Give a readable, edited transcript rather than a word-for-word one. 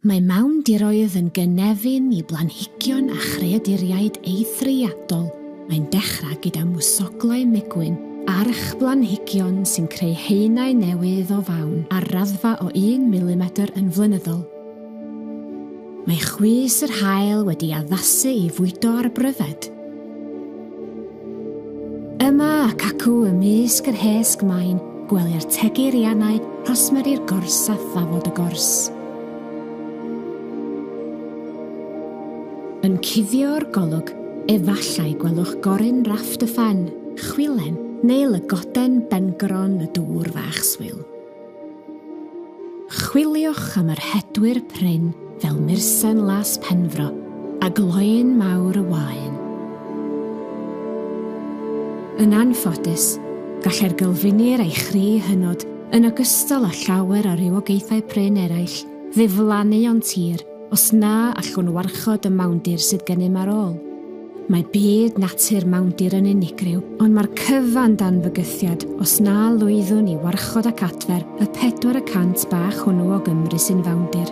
Mae mawndiroedd yn gynefin i blanhigion a chreaduriaid eithriadol. Mae'n dechrau gyda mwsoglau migwyn, arch blanhigion sy'n creu haenau newydd o fawn ar raddfa o un milimedr yn flynyddol. Mae chwys yr haul wedi addasu i fwydo ar bryfed. Yma ac acw ymysg yr hesg main gwelir tegeirianau rhosmari'r gors a thafod y gors. Yn cuddio'r golwg, efallai gwelwch goryn rafft y ffen, chwilen neu lygoden bengron y dŵr fach swil. Chwiliwch am yr hedwyr prin fel mursen las Penfro a gloen mawr y waen. Yn anffodus, gallai'r gylfinir ei chri hynod, yn ogystal â llawer o rywogaethau prin eraill, ddiflannu o'n tir os na allwn warchod y mawndir sydd gennym ar ôl. Mae byd natur mawndir yn unigryw, ond mae'r cyfan dan fygythiad os na lwyddwn i warchod ac adfer y 4 y cant bach hwnnw o Gymru sy'n fawndir.